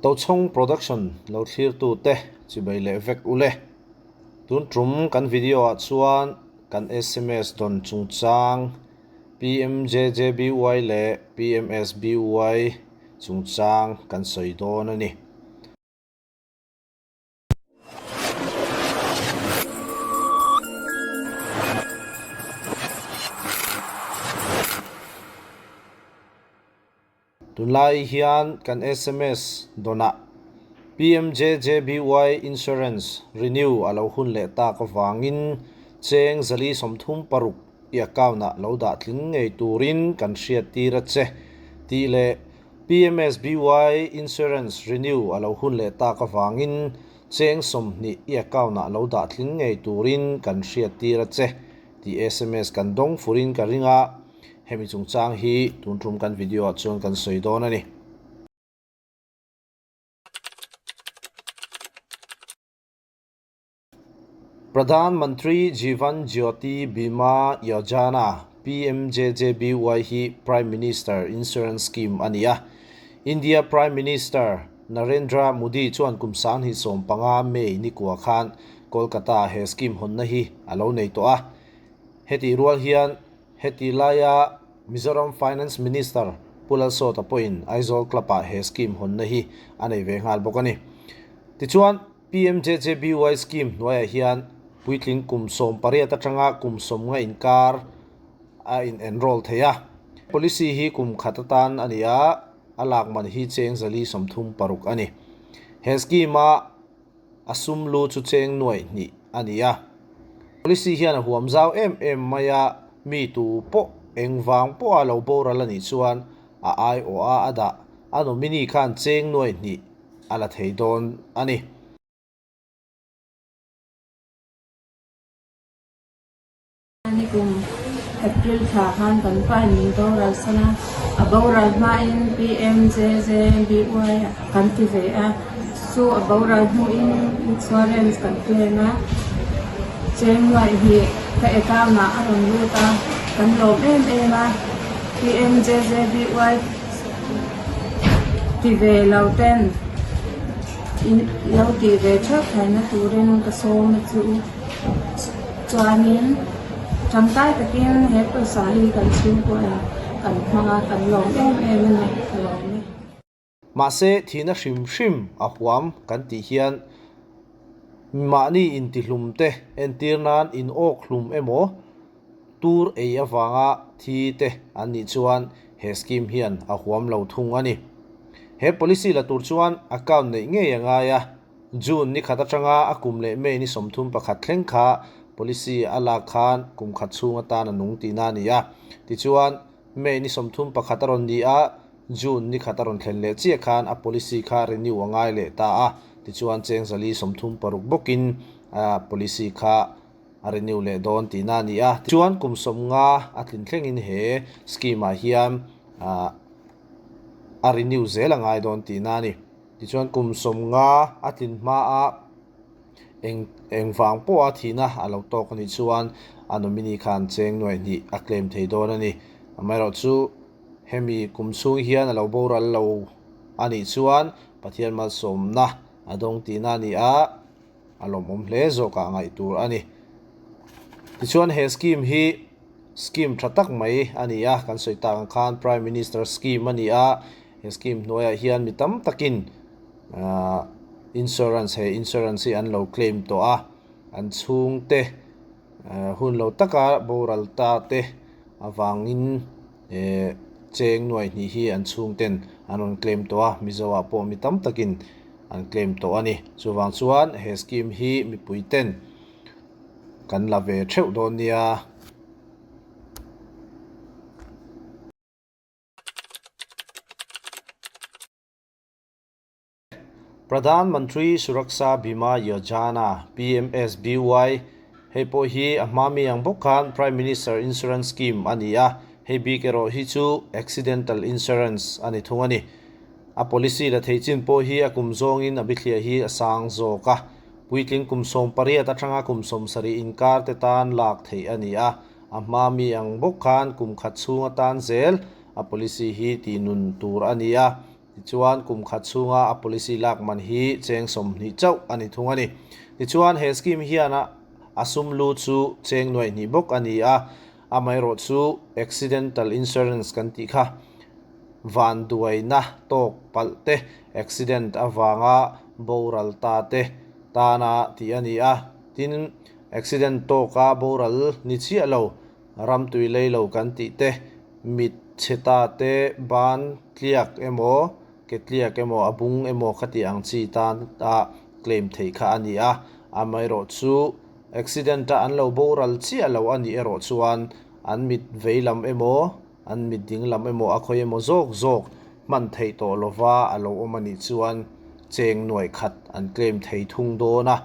Tochhawng Production lo thlirtu te chibai leh vek ule. Tun tum kan video ah chuan kan sms dawn chungchang PMJJBY leh PMSBY chungchang kan sawi dawn a ni. Tunlai hian kan sms dawnah PMJJBY Insurance renew a lo hun leh tak avangin cheng 436 i account-ah lo dah tling ngei turin kan hriattir a che tih leh PMSBY Insurance renew a lo hun leh tak avangin cheng 20 i account-ah lo dah tling ngei turin kan hriattir a che tih sms kan dawng furin ka ring a. Hemi chungchang hi tun tum kan video ah chuan kan sawi dawn a ni. Pradhan Mantri Jeevan Jyoti Bima Yojana, PMJJBY, hi Prime Minister Insurance Scheme a ni a. India Prime Minister Narendra Modi chuan kum 2015 May ni kua khan Kolkata he scheme hawnna hi a lo nei tawh a. Hetih rual hian Heti laia Mizoram Finance Minister Pu Lalsawta pawhin Aizawl Club-ah he scheme hawnna hi a nei ve nghal bawk a ni. Tichuan, PMJJBY scheme hnuaiah hian puitling kum 18 atanga kum 90 inkar a in enroll thei a. Policy hi kum khat atan a ni a, a lak man hi cheng 436 a ni. He scheme-a a sum lu chu cheng nuaih hnih a ni a. Policy hian a huam zau em em mai a, mi tu pawh eng vang pawha lo boral a nih chuan a aiawh a a dah a nominee khan cheng nuaih hnih a la thei dawn a ni. Nikum April thla khan kan pa in min boral san a, a boral hmain PMJJBY kan ti ve a, chu a boral hnuin insurance kan claim a, cheng nuaih hnih ka account ah a rawn lut a, kan lawm em em a, PMJJBY ti ve lo ten lo tih ve theuh theihna turin ka sawm a chu. Chuanin tangkai takin he pawisa hi kan chhungkaw in kan hmang a, kan lawm em em a ni, ka lawm e. Mahse thihna hrim hrim a huam kan tih hian mahni intihlum te entir nan in awk hlum emaw tur ei avanga thi te an nih chuan he scheme hian a huam lo thung a ni. He policy la tur chuan account neih ngei a ngai a. June ni khat atanga a kum leh May ni 31 thleng kha policy a lak khan kum khat chhung atan a nung tihna a ni a. Tichuan, May ni 31 a rawn ni a, June ni khat a rawn thlen leh chiah khan a policy kha renew a ngai leh ta a. Tichuan, cheng 436 bawkin a policy kha a renew leh dawn tihna a ni a. Tichuan, kum 50 a tlin thlengin he scheme ah hian a renew zel a ngai dawn tihna a ni. Tichuan kum 50 a tlin hmaa eng eng vang pawha thihna a lo tawk a nih chuan a nominee khan cheng nuaih hnih a claim thei dawn a ni. Amaherawhchu hemi kum chhung hian a lo boral lo a nih chuan Pathian malsawmna a dawng tihna a ni a, a lawmawm hle zawkah ngaih tur a ni. Tichuan he scheme hi scheme tha tak mai a ni a, kan sawi tak ang khan Prime Minister scheme a ni a, he scheme hnuaiah hian mi tam takin insurance he insurance hi an lo claim tawh a, an chhungte hun lo taka boral ta te avangin cheng nuaih hnih hi an chhungten an rawn claim tawh a, Mizo ah pawh mi tam takin an claim tawh a ni. Chuvang chuan he scheme hi mipui ten kan la ve theuh dawn nia. Pradhan Mantri Suraksha Bima Yojana, PMSBY, hei pawh hi a hma mi ang bawk khan Prime Minister Insurance Scheme a ni a, hei bik erawh hi chu Accidental Insurance a ni thung a ni. A policy la thei chin pawh hi a kum zawngin a bithliah hi a sang zawk a, puitling kum 18 atanga kum 70 inkar te tan lak theih a ni a, a hma mi ang bawk khan kum khat chhung atan zel a policy hi tih nun tur a ni a. Tichuan, kum khat chhunga a policy lak man hi cheng 20 chauh a ni thung a ni. Tichuan, he scheme hian a sum lu chu cheng 2,000 bawk a ni a, amaherawhchu accidental insurance kan tih kha vanduaina tawk palh te, accident avanga boral ta te tana tih a ni a. Tin, accident tawka boral ni chiah lo, ram tui lei lo kan tih te, mit chhe ta te, ban tliak emaw, ke tliak emaw, a bung emaw kha tih ang chi tan a claim theih kha a ni a. Amaherawhchu, accident a an lo boral chiah lo a nih erawh chuan an mit vei lam emaw, an mit ding lam emaw, a khawi emaw zawk zawk hman theih tawh lova a lo awm a nih chuan cheng 1,000 an claim thei thung dawn a.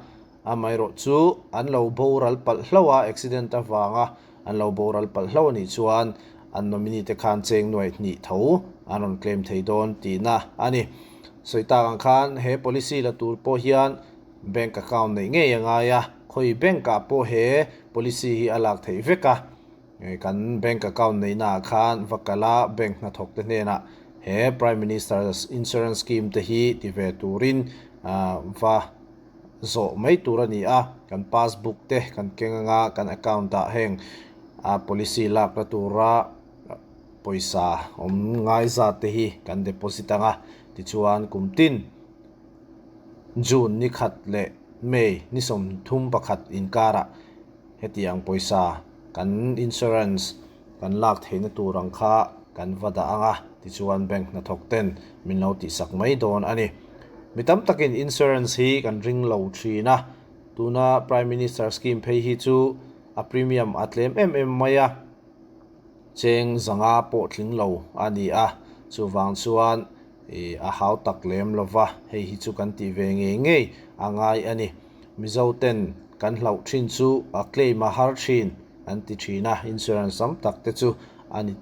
Amaherawhchu, an lo boral palh hlauh a, accident avanga an lo boral palh hlauh a nih chuan an nominee te khan cheng 2,000 tho an rawn claim thei dawn tihna a ni. Sawi tak ang khan he policy la tur pawh hian bank account neih ngei a ngai a, khawi bank ah pawh he policy hi a lak theih vek a, kan bank account neihna ah khan va kal a bank hnathawk te hnenah he Prime Minister's Insurance Scheme te hi ti ve turin va zawh mai tur a ni a, kan passbook te kan keng anga kan account ah heng a policy lakna tura pawisa awm ngai zat te hi kan deposit anga tichuan kum tin June ni khat leh May ni 31 inkarah hetiang pawisa kan insurance kan lak theihna tur ang kha kan va dah anga tichuan bank hnathawk ten min lo tihsak mai dawn a ni. Mi tam takin insurance hi kan ring lo thin a, tuna Prime Minister scheme phei hi chu a premium a tlem em em mai a, cheng 500 pawh tling lo a ni a, chuvang chuan a hau tak lem lova hei hi chu kan tih ve ngei ngei a ngai a ni. Mizo ten kan hlauh thin chu a claim a har thin an ti thin a, insurance tam tak te chu a ni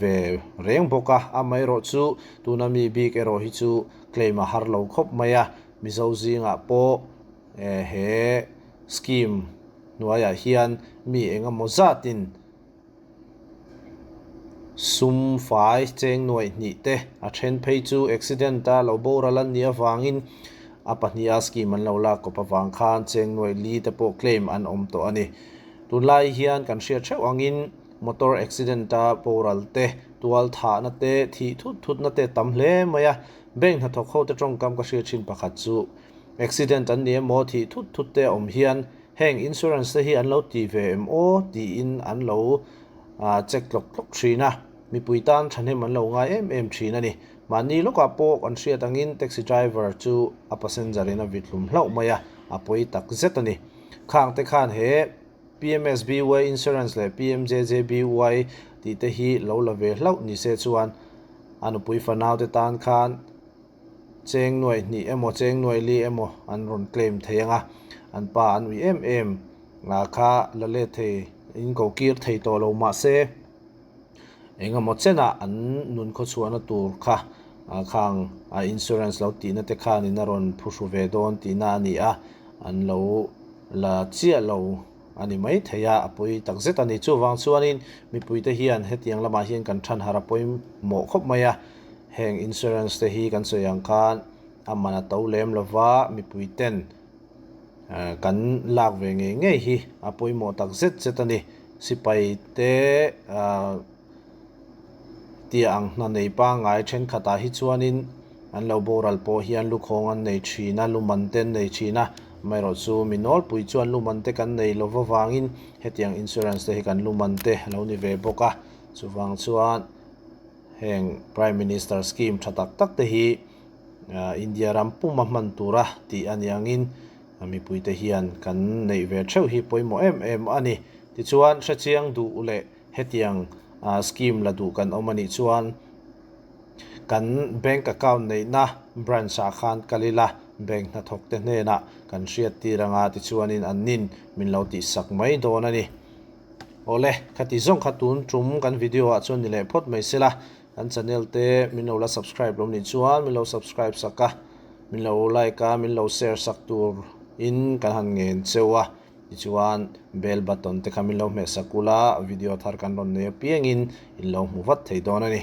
ve reng bawk a, amaherawhchu tuna mi bik erawh hi chu claim a har lo khawp mai a, Mizo zingah pawh he scheme hnuaiah hian mi engemaw zatin sum fai cheng 2,000 te a then phei chu accident a lo boral an nih avangin a pahniha scheme an lo lak kawp avang khan cheng 4,000 te pawh claim an awm tawh a ni. Tunlai hian kan hriat theuh angin motor accident a boral te, tual thahna te, thih thut thutna te tam hle mai a, bank hnathawk ho te tawngkam ka hriat thin pakhat chu accident an ni emaw thih thut thut te a awm hian heng insurance te hi an lo ti ve em aw tiin an lo check tlawk tlawk thin a, mipui tan thahnem an lo ngai em em thin a ni. Mahni lawkah pawh kan hriat angin taxi driver chu a passenger in a vit hlum hlauh mai a, a pawi tak zet a ni. Khang te khan he PMSBY insurance leh PMJJBY tih te hi lo la ve hlauh ni se chuan a nupui fanau te tan khan cheng 2,000 emaw cheng 4,000 emaw an rawn claim thei anga, an pa an ui em em kha la let thei in ko kir thei tawh lo mahse engemaw chenah an nun khawchhuahna tur kha khang a insurance lo tihna te khanin a rawn phuhru ve dawn tihna a ni a, an lo la chiah lo a ni mai thei a, a pawi tak zet a ni. Chuvang chuanin mipuite hian hetiang lamah hian kan thanhar a pawimawh khawp mai a, heng insurance te hi kan sawi ang khan a man a to lem lova mipuiten kan lak ve ngei ngei hi a pawimawh tak zet zet a ni. Sipai te tia ang hna nei pangngai thenkhatah hi chuanin an lo boral pawh hian lukhawng an nei thin a, luman te an nei thin a, amaherawhchu mi nawlpui chuan luman te kan nei lova vangin hetiang insurance te hi kan luman te a lo ni ve bawk a, chuvang chuan heng Prime Minister scheme tha tak tak te hi India ram puma hman tura tih a ni angin mipuite hian kan neih ve theuh hi pawimawh em em a ni. Tichuan hrechiang duh leh hetiang scheme la duh kan awm a nih chuan kan bank account neihna branch ah khan kal ila bank hnathawk te hnenah kan hriat tir anga tichuanin an nin min lo tihsak mai dawn a ni. Awle, khati zawng kha tun tum kan video ah chuan ni leh phawt mai sela, kan channel te min lo la subscribe lo nih chuan min lo subscribe sak a, min lo like a, min lo share sak tur in kan han ngen cheu a. Tichuan bell button te kha min lo hmeh sak ula, video thar kan rawn nei apiangin in lo hmu vat thei dawn a ni.